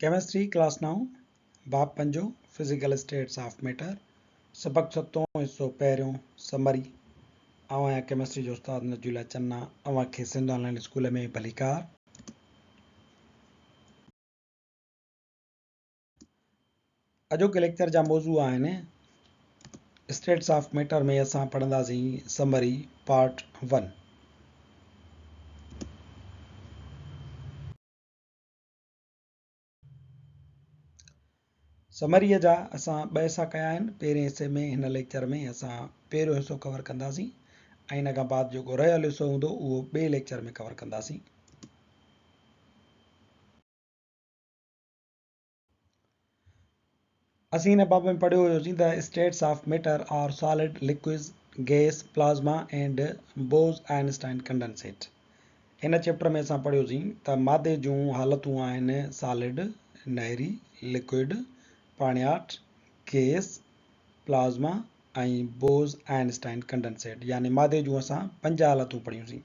Chemistry class نائون، باب پنجون، physical status of matter, سبق ستون، حصو پهريون، سمري. آئون آهيان ڪيمسٽري جو استاد نجي الله چنا، اوهان کي سنڌ آن لائين اسڪول ۾ ڀليڪار. اڄوڪي ليڪچر جا موضوع آهن، اسٽيٽس آف ميٽر ۾ اسان پڙهنداسين سمري پارٽ ون. سمريء جا اسان ٻه حصا ڪيا آهن. پهرين حصي ۾ هن ليڪچر ۾ اسان پهريون حصو ڪور ڪنداسين ۽ ان کان بعد جيڪو رهيل حصو هوندو اهو ٻئي ليڪچر ۾ ڪور ڪنداسين. اسين هن باب ۾ پڙهيو هيوسين ته states of matter are solid, liquids, gas, plasma and Bose Einstein condensate. هن چيپٽر ۾ اسان پڙهيوسين ته مادي جون حالتون آهن سالڊ، نهري، لڪوئڊ، پاڻياٺ، گيس، پلازما ۽ بوز آئنسٽائن ڪنڊنسيٽ يعني مادي جون اسان پنج حالتون پڙهيونسين.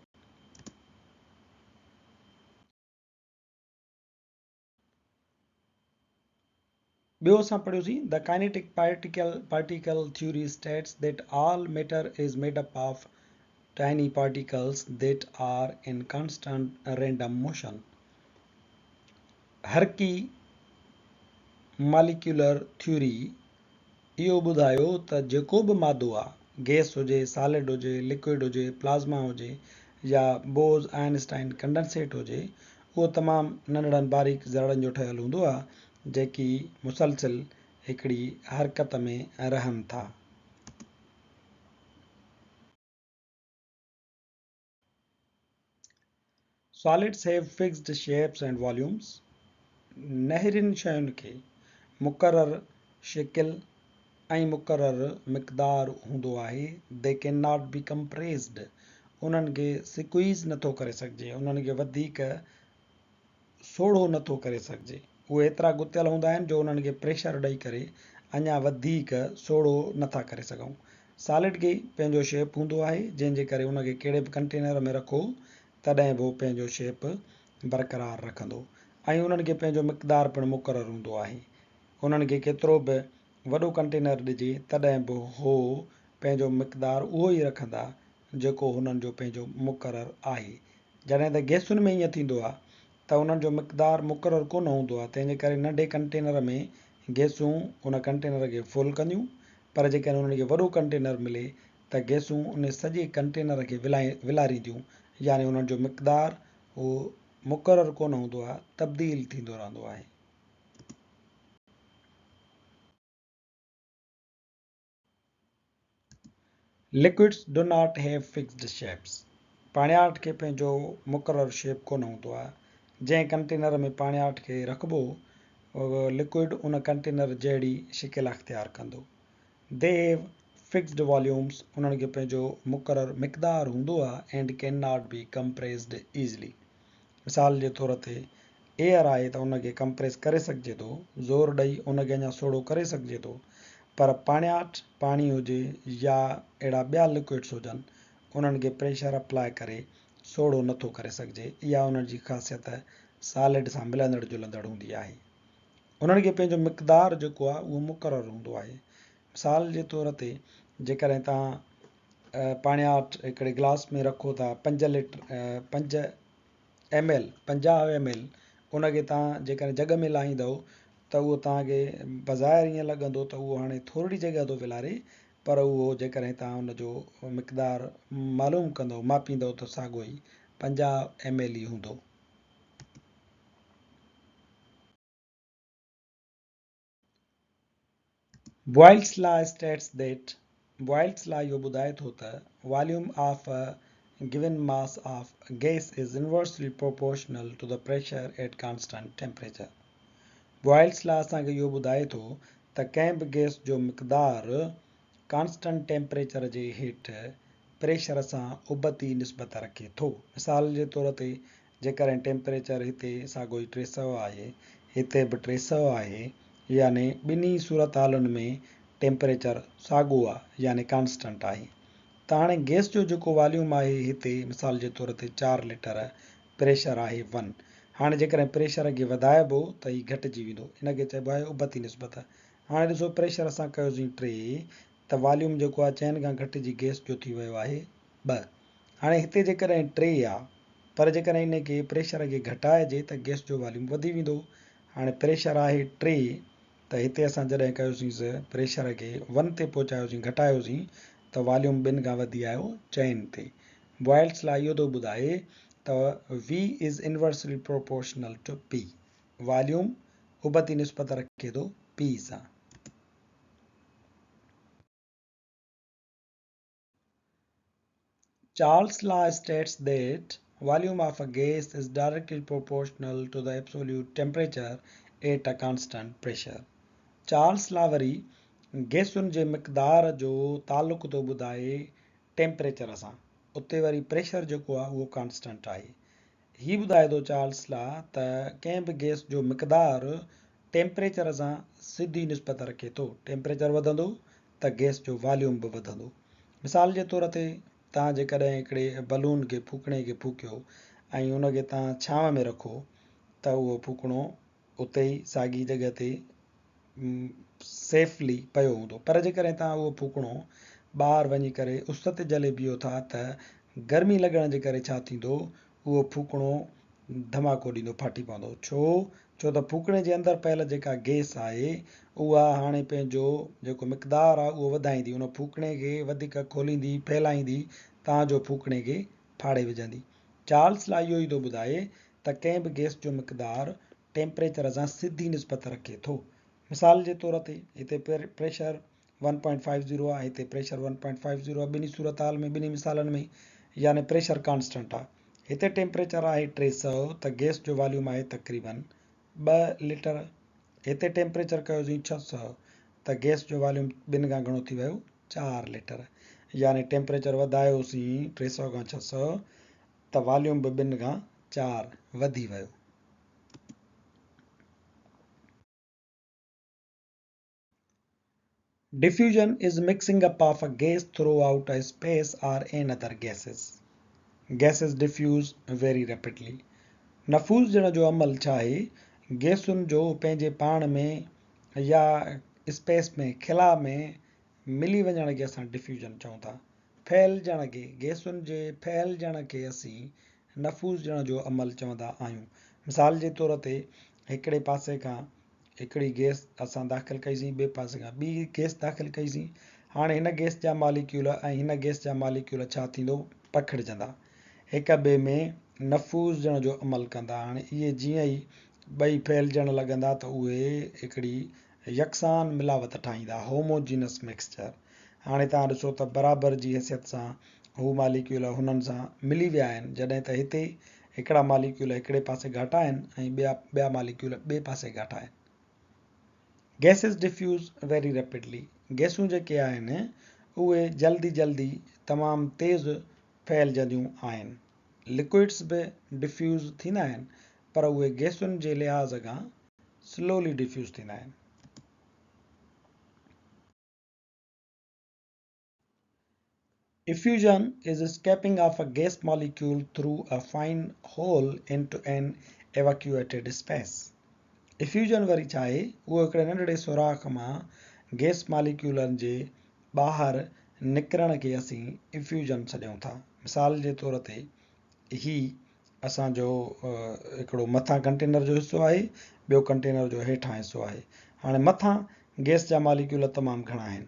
ٻيو اسان پڙهيوسين The kinetic particle theory states that all matter is made up of tiny particles that are in constant random motion. حرڪي ماليڪيولر ٿيوري اهو ٻڌايو ته جيڪو به مادو آ، گئس هجي، سالڊ هجي، لڪوئڊ هجي، پلازما هجي يا بوز آئنسٽائن ڪنڊنسيٽ هجي، اهو تمام ننڍڙن باريڪ ذرڙن جو ٺهيل هوندو آ، جيڪي مسلسل هڪڙي حرڪت ۾ رهن ٿا. Solids have fixed shapes and volumes، نهرين شين کي مقرر شڪل ۽ مقرر مقدار هوندو آهي، They cannot be compressed، انهن کي سڪويز نٿو ڪري سگهجي، انهن کي وڌيڪ سوڙهو نه ٿو ڪري سگهجي. اهي ايترا ڳتيل هوندا آهن جو انهن کي پريشر ڏئي ڪري اڃا وڌيڪ سوڙهو نه ٿا ڪري سگهون. سالڊ کي پنهنجو شيپ هوندو آهي جنهن جي ڪري ان کي ڪهڙي به ڪنٽينر ۾ رکو تڏهن به هو پنهنجو شيپ برقرار رکندو ۽ انهن کي پنهنجو مقدار پڻ مقرر هوندو آهي. انهن کي ڪيترو به وڏو ڪنٽينر ڏجي تڏهن به هو پنهنجو مقدار اهو ئي رکندا جيڪو هنن جو پنهنجو مقرر آهي. جڏهن ته گئسن ۾ ائين ٿيندو آهي ته انهن جو مقدار مقرر ڪونه هوندو آهي تنهن جي ڪري ننڍي ڪنٽينر ۾ گئسون ان ڪنٽينر کي فل ڪنديون پر جيڪڏهن انهن کي وڏو ڪنٽينر ملي ته گئسون ان سڄي ڪنٽينر کي ولارينديون يعني انهن جو مقدار اهو مقرر ڪونه هوندو آهي تبديل ٿيندو رهندو آهي. Liquids do not have fixed shapes پاڻياٺ کي پنهنجو مقرر شيپ ڪونه هوندو آهي. جنهن ڪنٽينر ۾ پاڻياٺ کي رکبو، لڪوئڊ ان ڪنٽينر جهڙي شڪل اختيار ڪندو. They have fixed volumes انهن کي پنهنجو مقرر مقدار هوندو آهي and cannot be compressed easily مثال جي طور تي ايئر آهي ته ان کي ڪمپريس ڪري سگهجي ٿو، زور ڏئي ان کي اڃا سوڙهو ڪري سگهجي ٿو، پر پاڻياٺ پاڻي هجي يا اهڙا ٻيا لڪوئڊس هجن، انهن کي پريشر اپلاء ڪري سوڙهو نه ٿو ڪري سگهجي، اها انهن جي خاصيت سالڊ سان ملندڙ جلندڙ هوندي آهي. انهن کي پنهنجو مقدار جيڪو آهي اهو مقرر هوندو آهي. مثال جي طور تي جيڪڏهن توهان پاڻياٺ هڪڙي گلاس ۾ رکو ٿا پنج ليٽر پنج ايم ايل، 50 ايم ايل، ان کي توهان جيڪڏهن جڳ ۾ لاهيندؤ ته اهو توهان کي بظاهر ائين لڳندو ته اهو هاڻي ٿورڙي جڳهه ٿو ولاري پر اهو جيڪڏهن توهان ان جو مقدار معلوم ڪندؤ، ماپيندؤ ته ساڳيو ئي 50 ايم ايل ئي هوندو. Boyle's law states that, Boyle's law اهو ٻڌائي ٿو ته volume of a given mass of gas is inversely proportional to the pressure at constant temperature. Boyle's law اسان کي اهو ٻڌائي ٿو ته ڪنهن به گئس جو مقدار ڪانسٽنٽ ٽيمپريچر جي هيٺ پريشر سان ابتي نسبت رکي ٿو. مثال جي طور تي جيڪڏهن ٽيمپريچر هتي ساڳيو ئي 300 آهي، هتي به 300 آهي، يعني ٻنهي صورتحالن ۾ ٽيمپريچر ساڳيو آ يعني ڪانسٽنٽ آهي ته هاڻي گئس جو جيڪو واليوم آهي هتي مثال جي طور تي چار ليٽر پريشر آهي ون هاڻي جيڪڏهن پريشر کي وڌائبو ته هي گهٽجي ويندو. ان کي چئبو آهي ابتي نسبت. هاڻي ڏسو پريشر اسان ڪيوسين 3 ته واليوم جيڪو آهي چئن کان گهٽجي گئس جو ٿي ويو آهي 2. هاڻي هتي جيڪڏهن 3 آ پر جيڪڏهن ان کي پريشر کي گهٽائجي ته گئس جو واليوم وڌي ويندو. هاڻي پريشر آهي 3 ته هتي اسان جڏهن ڪيوسينس پريشر کي 1 تي پهچايوسين گهٽايوسين ته واليوم 2 کان وڌي آيو 4 تي. بوائلس لا اهو ٿو ٻڌائي ته V is inversely proportional to P. Volume ابتي نسبت رکي ٿو P سان. Charles law states that volume of a gas is directly proportional to the absolute temperature at a constant pressure. Charles law وري گئسن جي مقدار جو تعلق ٿو ٻڌائي ٽيمپريچر سان، اتي وري پريشر جيڪو آهي اهو ڪانسٽنٽ آهي. هي ٻڌائي ٿو چارلس لا ته ڪنهن به گئس جو مقدار ٽيمپريچر سان سڌي نسبت رکي ٿو. ٽيمپريچر وڌندو ته گئس جو واليوم به وڌندو. مثال جي طور تي توهان جيڪڏهن هڪڙي بلون کي ڦوڪڻي کي ڦوڪيو ۽ ان کي توهان ڇانو ۾ رکو ته اهو ڦوڪڻو اتي ئي ساڳي جڳهه تي سيفلي پيو هوندو پر جيڪڏهن توهان اهو ڦوڪڻو ٻاهر وڃي ڪري اس تي جهلي بيهو ٿا ته گرمي لڳڻ جي ڪري ڇا ٿيندو اهو ڦوڪڻو ڌماڪو ڏيندو ڦاٽي پوندو. ڇو؟ ڇو ته ڦوڪڻي جي اندر پيل جيڪا گئس آهي اها هاڻي پنهنجو جيڪو مقدار آهي اهو وڌائيندي، ان ڦوڪڻي کي وڌيڪ کوليندي، ڦهلائيندي تان جو ڦوڪڻي کي ڦاڙي وجهندي. چارلس لا اهو ئي ٿو ٻڌائي ته ڪنهن به گئس جو مقدار ٽيمپريچر سان سڌي نسبت رکي ٿو. مثال جي طور تي هتي پريشر 1.50 آهي هتي پريشر 1.50 آهي ٻنهي صورتحال ۾ ٻنهي مثالن ۾ يعني پريشر ڪانسٽنٽ آهي هتي ٽيمپريچر آهي 300 ته گئس جو واليوم آهي تقريبن 2 ليٽر هتي ٽيمپريچر ڪيوسين 600 ته گئس جو واليوم ٻن کان گهڻو ٿي ويو 4 ليٽر يعني ٽيمپريچر وڌايوسين 300 کان 600 ته واليوم به ٻن کان 4 وڌي ويو. Diffusion is mixing up of a gas throughout a space or in other gases. Gases diffuse very rapidly. نفوذ ڏيڻ جو عمل ڇا آهي؟ گئسن جو پنهنجي پاڻ ۾ يا اسپيس ۾ خلا ۾ ملي وڃڻ کي اسان ڊفيوزن چئون ٿا. ڦهلجڻ کي، گئسن جي ڦهلجڻ کي اسين نفوذ ڏيڻ جو عمل چوندا آهيون. مثال جي طور تي هڪڙي پاسي کان هڪڙي گئس اسان داخل ڪئي سين ٻئي پاسي کان ٻي گئس داخل ڪئي سين هاڻي هن گئس جا ماليڪيول ۽ هن گئس جا ماليڪيول ڇا ٿيندو پکڙجندا هڪ ٻئي ۾ نفوذ ڏيڻ جو عمل ڪندا هاڻي اهي جيئن ئي ٻئي ڦهلجڻ لڳندا ته اهي هڪڙي يڪسان ملاوت ٺاهيندا Homogeneous Mixture هاڻي توهان ڏسو ته برابر جي حيثيت سان هو ماليڪيول هنن سان ملي ويا آهن جڏهن ته هتي هڪڙا ماليڪيول هڪڙي پاسي گهاٽا آهن ۽ ٻيا ٻيا ماليڪيول ٻئي پاسي گهاٽا آهن. Gases Diffuse Very Rapidly گئسون جيڪي آهن اهي جلدي جلدي تمام تيز ڦهلجنديون آهن. لڪوئڊس به ڊفيوز ٿيندا آهن پر اهي گئسن جي لحاظ کان سلولي ڊفيوز ٿيندا آهن. Effusion is escaping of a gas molecule through a fine hole into an evacuated space. Effusion وري ڇا آهي؟ اهو هڪڙي ننڍڙي سوراخ مان گئس ماليڪيولن جي ٻاهر نڪرڻ کي اسين افيوزن سڏيون ٿا. مثال جي طور تي هي اسان جو هڪڙو مٿان ڪنٽينر جو حصو آهي ٻيو ڪنٽينر جو هيٺان حصو آهي. هاڻي مٿان گئس جا ماليڪيول تمام گهڻا آهن.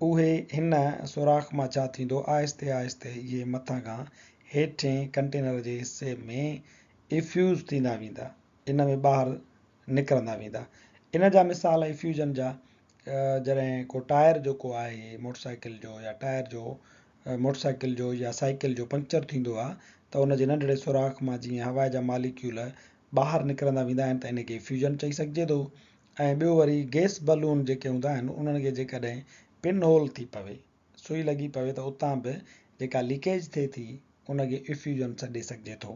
اهي هن سوراخ مان ڇا ٿيندو آهستي آهستي اهي مٿان کان هيٺين ڪنٽينر جي حصي ۾ افيوز ٿيندا ويندا ان ۾ ٻاهر نڪرندا ويندا ان جا مثال افيوزن جا جڏهن ڪو ٽائر جيڪو آهي موٽر سائيڪل جو يا ٽائر جو موٽر سائيڪل جو يا سائيڪل جو پنڪچر ٿيندو آهي ته ان جي ننڍڙي سوراخ مان جيئن هوا جا ماليڪيول ٻاهر نڪرندا ويندا آهن ته ان کي افيوزن چئي سگهجي ٿو ۽ ٻيو وري گئس بلون جيڪي هوندا آهن انهن کي جيڪڏهن پن هول ٿي پوي، سوئي لڳي پوي ته اتان به جيڪا ليڪيج ٿئي ٿي ان کي افيوزن سڏي سگهجي ٿو.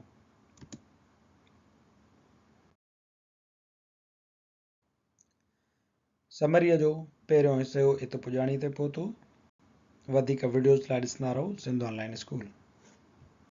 سمريء جو پهريون حصو ات پڄاڻي تي پهتو. وڌيڪ وڊيوز لاء ڏسندا رهو سنڌ آن لائين اسڪول.